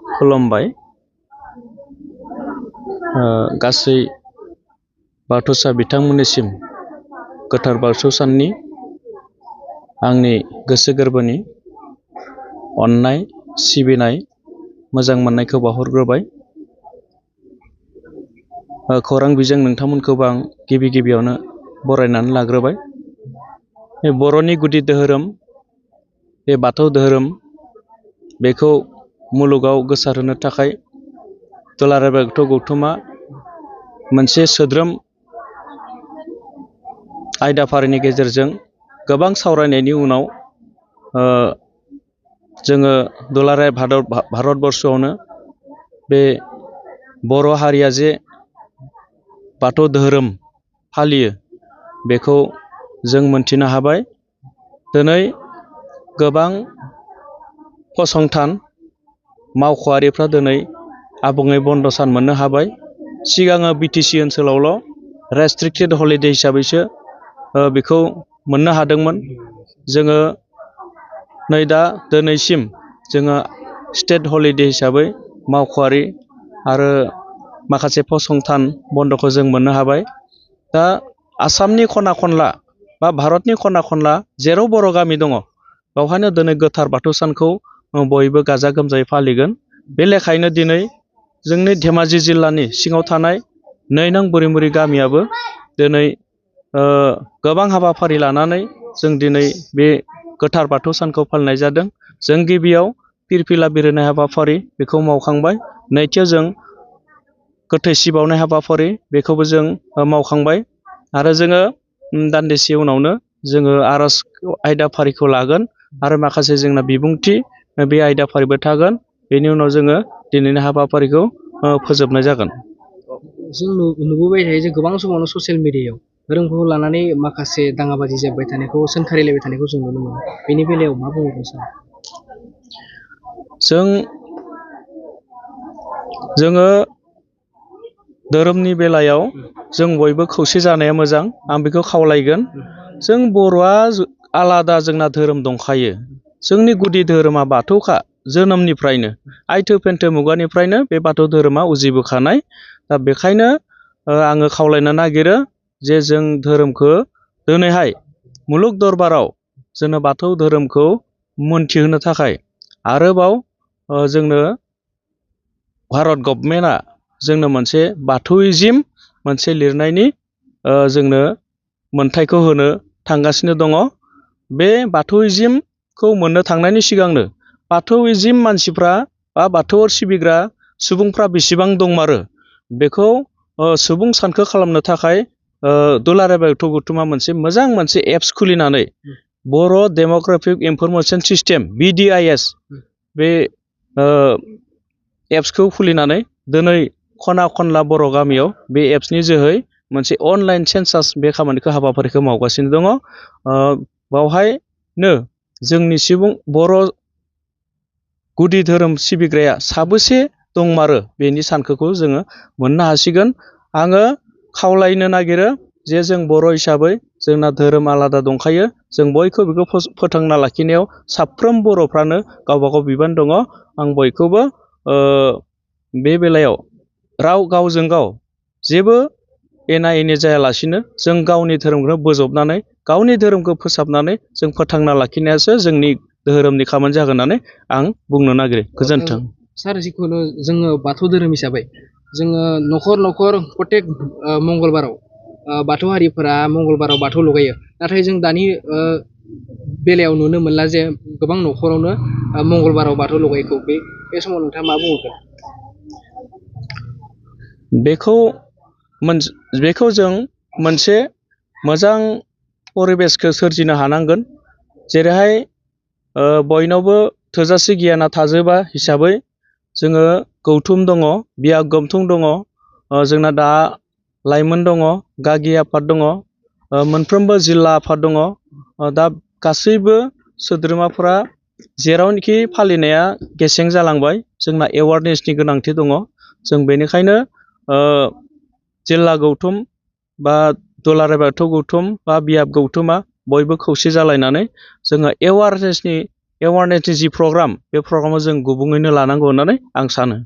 खुलुमबाय। गासै बाथौसा बिथांमोननिसिम गोथार बाथौ साननि आंनि गोसो गोरबोनि अननाय सिबिनाय मोजां मोननायखौ बावहरग्रोबाय। खौरां बिजों नोंथांमोनखौबो आं गिबि गिबियावनो बरायनानै लाग्रोबाय। बे बर'नि गुदि धोरोम बे बाथौ धोरोम बेखौ मुलुगाव गोसारहोनो थाखाय दुलाराय बाथौ गौथुमा मोनसे सोद्रोम आयदाफारिनि गेजेरजों गोबां सावरायनायनि उनाव जोङो दुलाराय भारतबर्षआवनो बे बर' हारिया जे बाथौ धोरोम फालियो बेखौ जों मोनथिनो हाबाय। दिनै गोबां फसंथान मावख'आरिफ्रा दिनै आबुङै बन्द' सान मोननो हाबाय। सिगाङो BTC ओनसोलावल' रेस्ट्रिक्टेड हलिडे हिसाबैसो बेखौ मोननो हादोंमोन। जोङो नै दा दिनैसिम जोङो स्टेट हलिडे हिसाबै मावख'आरि आरो माखासे फसंथान बन्द'खौ जों मोननो हाबाय। दा आसामनि खना खनला बा भारतनि खना खनला जेराव बर' गामि दङ बेवहायनो दिनै गोथार बाथौ सानखौ बयबो गाजा गोमजायै फालिगोन। बे लेखायैनो दिनै जोंनि धेमाजि जिल्लानि सिङाव थानाय 2 नং बुरिमुरि गामियाबो दिनै गोबां हाबाफारि लानानै जों दिनै बे गोथार बाथौ सानखौ फालिनाय जादों। जों गिबियाव फिरफिला बिरहोनाय हाबाफारि बेखौ मावखांबाय। नैथियाव जों गोथै सि बावनाय हाबाफारि बेखौबो जों मावखांबाय आरो जोङो दान्दिसे उनावनो जोङो आर'ज आयदाफारिखौ लागोन आरो माखासे जोंना बिबुंथि बे आयदाफारिबो थागोन। बेनि उनाव जोङो दिनैनि हाबाफारिखौ फोजोबनाय जागोन। जों नुबोबाय थायो जे गोबां समावनो ससियेल मिडियायाव धोरोमखौ लानानै माखासे दाङाबाजि जाबाय थानायखौ सोंखारिलायबाय थानायखौ जों नुनो मोनो। बेनि बेलायाव मा बुंगोन सार? जोङो धोरोमनि बेलायाव जों बयबो खौसे जानाया मोजां। आं बेखौ खावलायगोन। जों बर'आ आलादा जोंना धोरोम दंखायो। जोंनि गुदि धोरोमा बाथौखा। जोनोमनिफ्रायनो आइथो फेन्थो मुगानिफ्रायनो बे बाथौ धोरोमा उजिबोखानाय। दा बेखायनो आङो खावलायनो नागिरो जे जों धोरोमखौ दिनैहाय मुलुग दरबाराव जोङो बाथौ धोरोमखौ मोनथिहोनो थाखाय आरोबाव जोंनो भारत गभर्नमेन्टआ जोंनो मोनसे बाथौइजिम मोनसे लिरनायनि जोंनो मोनथायखौ होनो थांगासिनो दङ। बे बाथौइजिमखौ मोननो थांनायनि सिगांनो बाथौइजिम मानसिफ्रा बा बाथौ सिबिग्रा सुबुंफ्रा बेसेबां दंमारो बेखौ सुबुं सानखो खालामनो थाखाय दुलाराय बाथौ गौथुमा मोनसे एप्स खुलिनानै बर' डेम'ग्राफिक इनफरमेशन सिस्टेम BDIS बे एप्सखौ खुलिनानै दिनै खना खनला बर' गामियाव बे एप्सनि जोहै मोनसे अनलाइन सेन्सास बे खामानिखौ हाबाफारिखौ मावगासिनो दङ। बावहायनो जोंनि बर' गुदि धोरोम सिबिग्राया साबेसे दंमारो बेनि सानखोखौ जोङो मोननो हासिगोन। आङो खावलायनो नागिरो जे जों बर' हिसाबै जोंना धोरोम आलादा दंखायो। जों बयखौबो बेखौ फोथांना लाखिनायाव साफ्रोम बर'फ्रानो गावबा गाव बिबान दङ। आं बयखौबो बे बेलायाव गावजों गाव जेबो एना एनि जायालासिनो जों गावनि धोरोमखौ बोजबनानै गावनि धोरोमखौ फोसाबनानै जों फोथांना लाखिनायासो जोंनि धोरोमनि खामानि जागोन होननानै आं बुंनो नागिरो। गोजोन्थों। सार, जिखुनु जोङो बाथौ धोरोम हिसाबै जोङो न'खर न'खर प्रत्येक मंगलबाराव बाथौ हारिफोरा मंगलबाराव बाथौ लगायो। नाथाय जों दानि बेलायाव नुनो मोनला जे गोबां न'खरावनो मंगलबाराव बाथौ लगायैखौ बे समाव नोंथाङा मा बुंगोन? बेखौ जों मोनसे मोजां परिबेसखौ सोरजिनो हानांगोन। जेरैहाय बयनावबो थोजासे गियाना थाजोबा हिसाबै जोङो गौथुम दङ, बियाब गौथुम दङ, जोंना दा लाइमोन दङ, गागि आफाद दङ, मोनफ्रोमबो जिल्ला आफाद दङ। दा गासैबो सोद्रोमाफोरा जेरावनोखि फालिनाया गेसें जालांबाय जोंना एवारनेसनि गोनांथि दङ। जों बेनिखायनो जिल्ला गौथुम बा दुलाराय बाथौ गौथुम बा बियाब गौथुमा बयबो खौसे जालायनानै जोङो एवारनेसनि एवारनेसनि जि प्रग्राम बे प्रग्रामाव जों गुबुङैनो लानांगौ होननानै आं सानो।